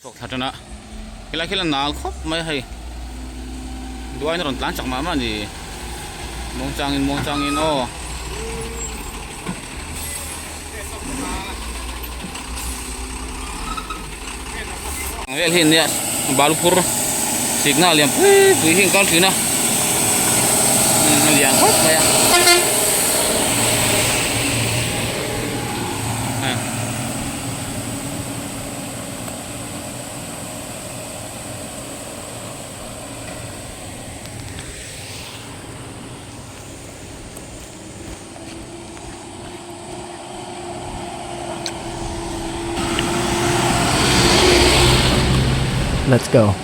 Chhuak thla tan a, helai khi la nal khawp mai a hei duain a rawn tlan chak mah mah a ni muang changin muang changin aw. Ang vel hi nia balu phur signal lian pui pui hi an kal thin a a lian khawp mai a. Let's go.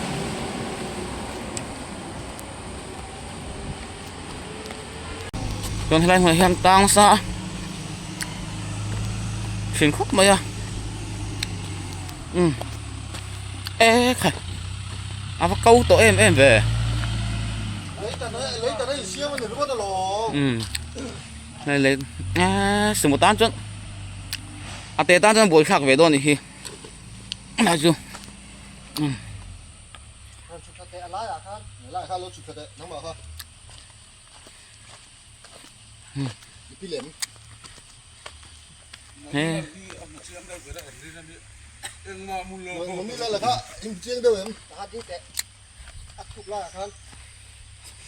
Chuan helai hmunah hian tang nasa a thin khawp mai a umm e khai a va ko tawh em em ve umm hei lei eee sumo tan chuan a te tan chuan buaithlak ve dawn a nih hi helai chu umm.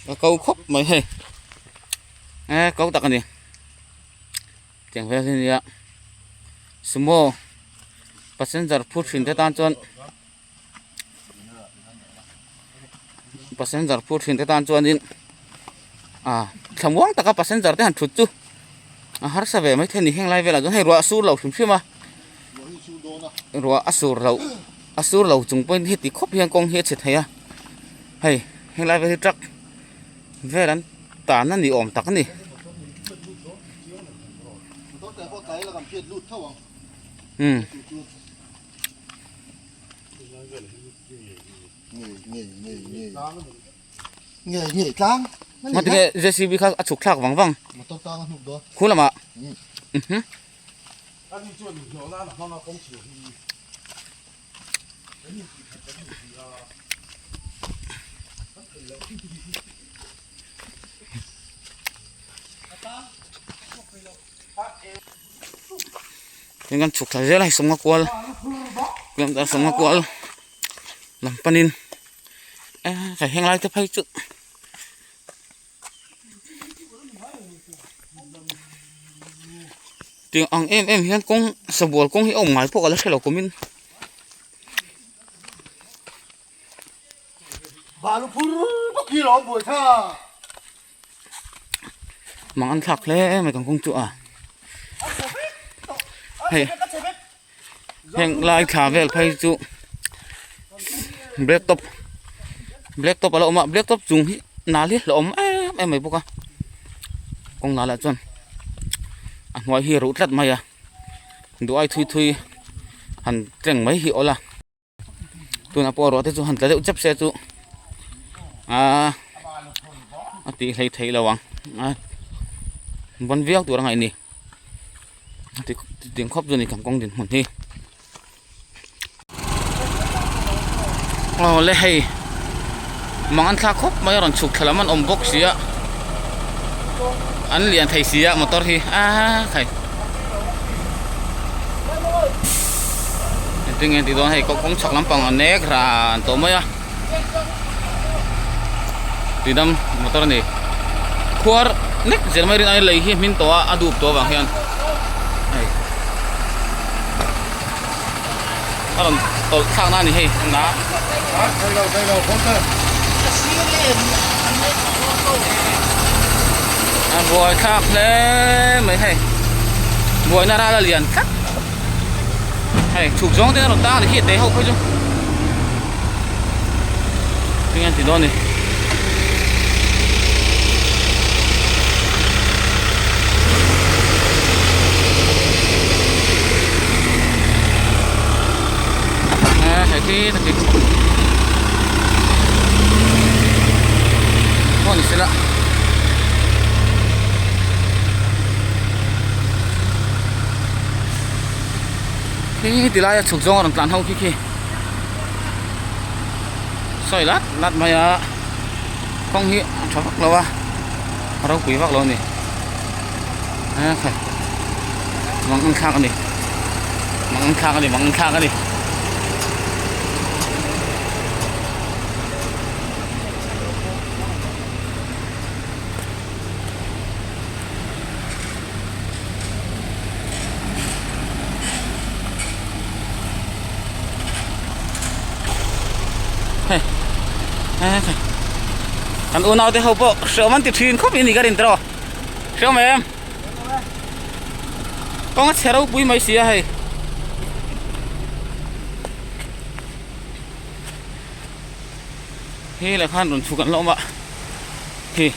A ko khawp mai hei e ko tak a ni tiang vel hi a nia sumo passenger phur thin te tan chuan. Passenger phur thin te tan chuanin ah thlamuang taka passenger te han thut chu a harsa ve maithei a ni heng lai velah chuan hei ruah a sur lo hrim hrim a ruah a sur loh a sur lo chung pawhin heti khawp hian kawng hi a chhe thei a hei heng lai vel hi truck vel an tan a ni awm tak a ni. Ngatinge JCB kha a chhuk thlak vang vang khu lamah Tin kan chhuk thla zel a hei sawmnga kual kilometer sawmnga kual lam panin eh heng lai te phei chu tiang ang em em hian kawng sabual kawng hi a awm ngai pawh ka la hre lo kumin. Mang an thlak hle mai kan kawng chu a hei heng lai thla vel phei chu black top black top a lo awm a black top chung hi nal hi a hlauhawm em em mai bawk a kawng nal ah chuan a hnuai hi a ruh tlat mai a duh ai thui thui han tleng mai hi awl a. Tunah pawh ruah te chu han tla deuh chep se chu aaa a tih hlei theih lo ang a vawn viau tur a ngaih ni ti khawp chu ni kan kawng dinhmun hi aw le hei mang an thlak khawp mai a rawn chhuk thla lam an awm bawk si a an lian thei si a motor hi aa khai. Engtin nge tih dawn hei kawng chhak lampang a nek ran tawh mai a tuidam motor a ni khuar nek zel mai rin ai lei hi a hmin tawh a a dup tawh avang hian hei a rawn tawlh thlak na a ni hei na a buai thlak hle mai hei buaina ral a lian tlat hei chhuk zawng te a rawn tang a ni khi a te ho phei chu eng an ti dawn ni. Hei khi ta khi pawh ni sela khi ti laia chhuk zawng a rawn tlan ho khi khi. Sawi lat lat mai a kawng hi a tha vak lo a a ropui vak lo a ni mang ang thlak a ni mang ang thlak a ni mang ang thlak a ni. Hei hei kan unau te ho pawh hreawm an ti thin khawp in ni ka rin tawh hreawm em kawng a chhe ropui mai si a hei. He lah khan rawn chhuk an la awm a khi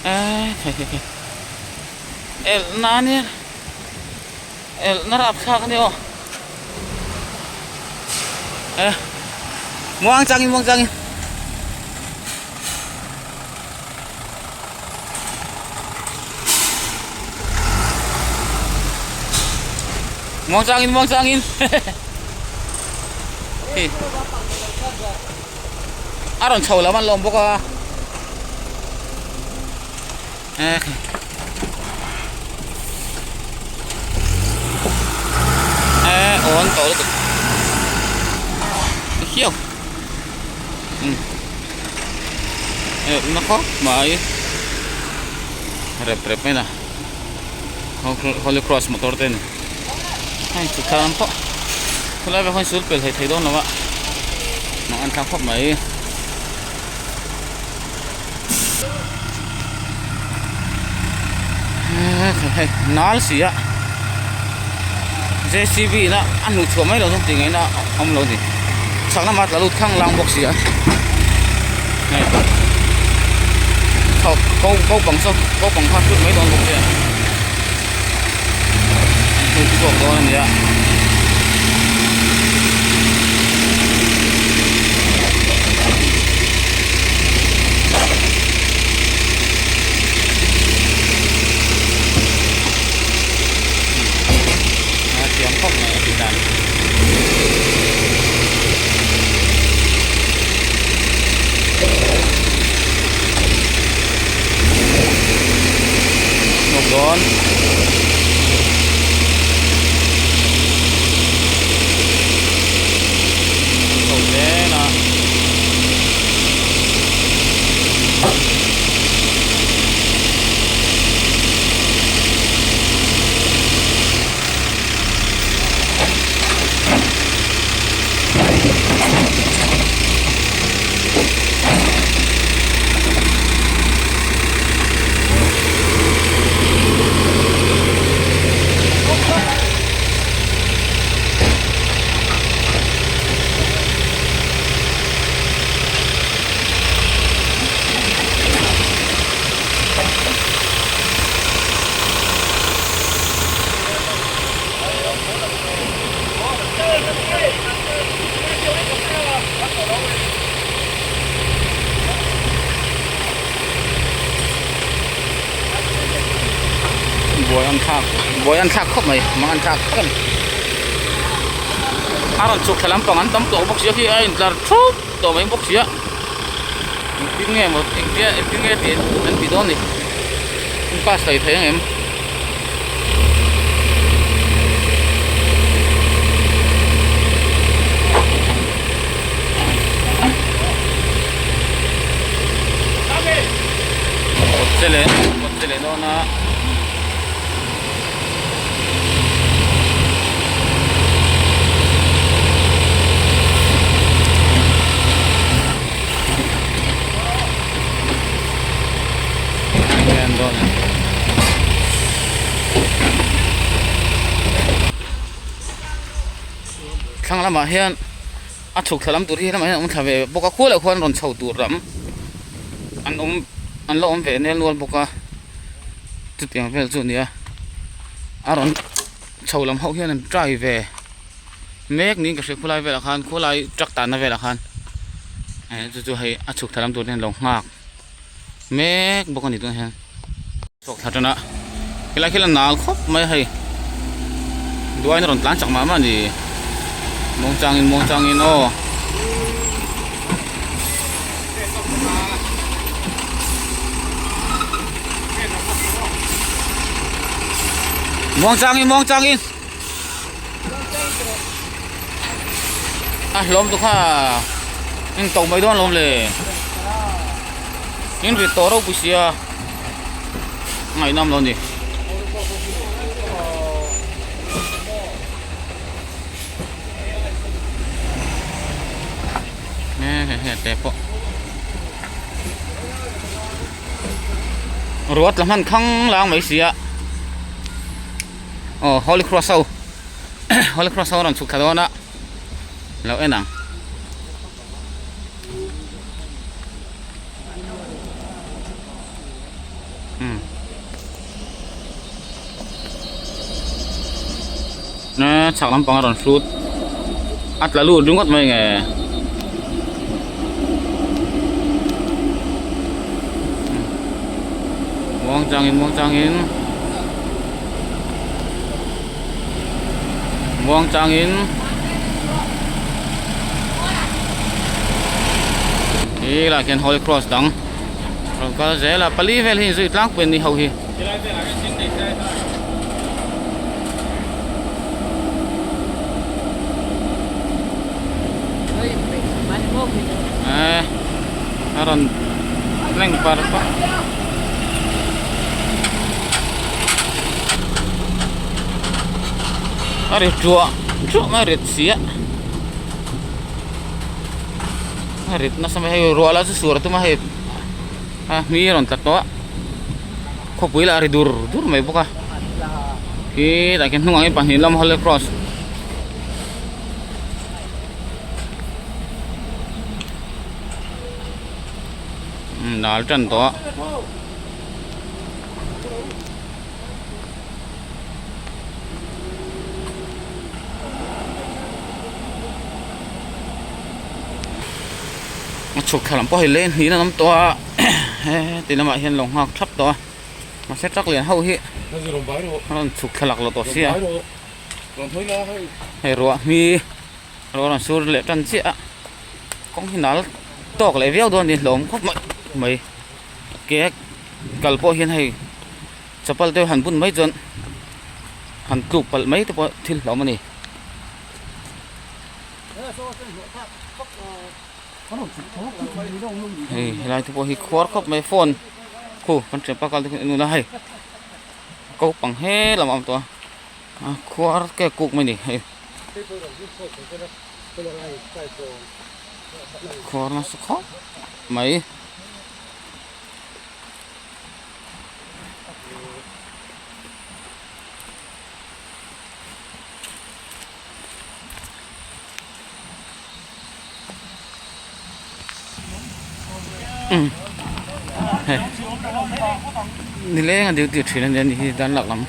eee khai khai khai elh na ania elh na rapthlak ania aw e muang changin muang changin. Muang changin muang changin hi a rawn chho lam an lawm bawk a e e awn tawh lutuk hiau eh na khawp mai rep rep mai na holy cross motor te a ni hei chu thla lam pawh khawlai velah khawn sul pel thei thei dawn lo a hnah an thlak khawp mai hei nal si a J C B in a a hnuh chhuah mai lo chu tih ngaihna a awm lo a ni chhak lamah tla lut khang lang bawk si a hei chhawk ko ko pang saw ko pang kha hrut mai dawn bawk sia an hrut chhuak dawn a ni a. A thiam khawp mai a tih dan. Hnuk dawn. Chho zel a. Buai an thlak buai an thlak khawp mai mang an thlak khawp a ni a rawn chhuk thla lampang an tam tawh bawk sia khi a intlar thup tawh mai bawk sia engtin nge maw engtia engtin nge tih an tih dawn ni an pass thei thei ang em. Kawt che leh kawt che leh dawn a. Thlang lamah hian a chhuk thla lam tur hi helamah hian a awm thla ve bawk a khualeh khuan rawn chho tur lam an awm an la awm ve nel nual bawk a chutiang vel chu a ni a a rawn chho lam ho hian an try ve. Mek niin ka hria khulai velah khan khulai truck tanna velah khan eh chu chu hei a chhuk thla lam tur te hian lo nghak mek bawk a ni tunah hian chhuak thla tan a helai khi la nal khawp mai a hei duain a rawn tlan chak mah mah a ni muangchangin muangchangin aw. Muang changin muang changin a hlawm chu kha in to mai dawn lawm le in rit tawh ropui sia ngaihnawm lo ni. He te pawh ruat la hman khang lang mai si a aw holy cross ho holy cross ho a rawn chhuk thla dawn a lo en ang. Chhak lampang a rawn hrut a tla lut ringawt mai nge muang changin muang changin muang changin khi lai khian holy cross dang rawn kal zel a pali vel hi inzui tlangpui an ni ho hi. A rawn leng par par a ri ṭuah ṭuah mai rit si a a rit nasa mai hei ruah lah chu sur a tum a hei a hmi a rawn tla tawh a khawpui lah a ri dur dur mai bawk a khi tah khian hnungah hian pahnih lam holy cross dal tan tawh a. A chhuk thla lam pawh hei leng hnih in an awm tawh a heti lamah hian lo nghak thap tawh a mahse truck lian ho hi a rawn chhuk thla lak lo tawh sia hei ruah hmi a rawn sur leh tan chiah a kawng hi nal tawk leh viau dawn a ni hlawm khawp mai mai ke kal pawh hian hei chapal te han bun mai chuan han tluk palh mai te pawh thil hlauhawm a ni. Hei helai te pawh hi khuar khawp mai phone khu kan thianpa kal te khan en ula hei ko pang he lam a awm tawh a a khuar kek kuk mai a ni hei khuar nasa khawp mai. Hei nileng a duty thin a nia ni hi dan lak lam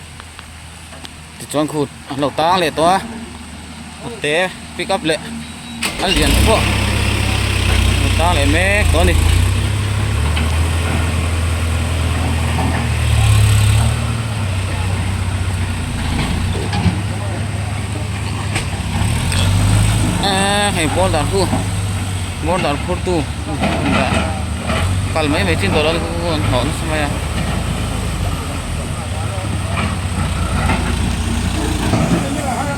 tichuan khu an lo tang leh tawh a te pick up leh a lian pawh a lo tang leh mek tawh a ni. Eee hei boulder khu boulder phur tu kal mai mai chin tawh lo an hnawh nasa mai a.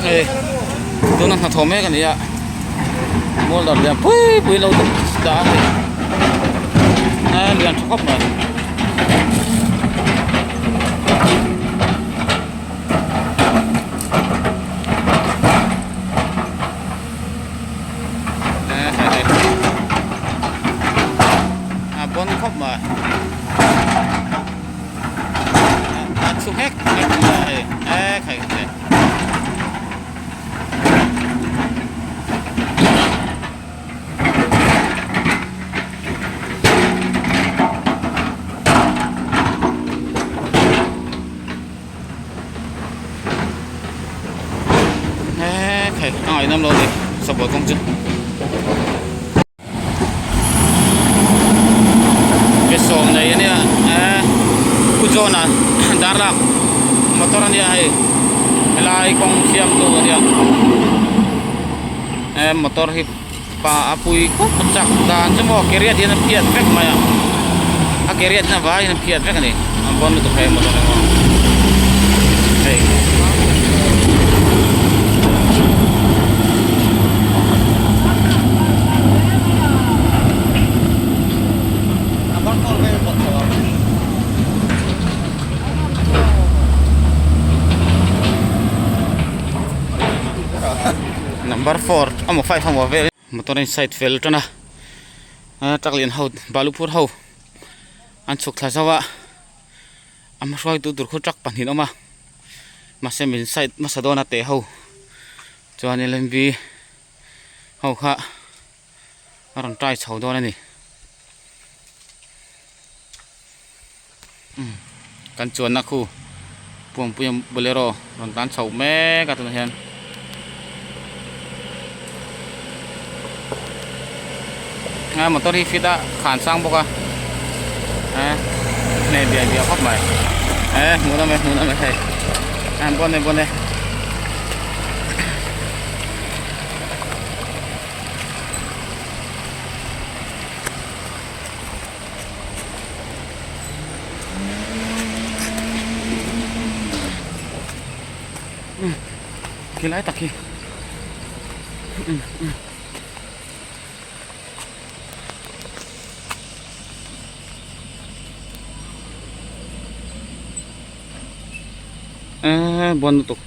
Hei tuna hnathawh mek a ni a boulder lian pui pui lo dah a hei a lian tha khawp mai. A bon khawp mai a chhu nghek nghek mai a hei e khai khai. Hei a ngaihnawm lo a ni sabual kawng chu. Ke sawm nei a nia eh Pu John-a darlak motor a nia hei helai kawng siam tu a nia eh motor hi. Pa a pui khawp a chak dan chu maw ke riat hian a phiat vek mai a a ke riat hian a vaiin a phiat vek a ni a bawn lutuk hei motor hi maw hei. Number four emaw five emaw vel motor a in side fel tan a a truck lian ho balu phur ho an chhuk thla zauh a a hma hruaitu tur khu truck pahnih an awm a mahse min side hmasa dawn a teh ho chuan L and B ho kha a rawn try chho dawn a ni kan chuanna khu puanpuia bolero rawn tlan chho mek a tunah hian a motor hi fit a khan sang bawk a eh hneh biai biai khawp mai eh hmuh nawm e hmuh nawm e hei a bawn e bawn e. Khi lai tak hi eee bawn lutuk.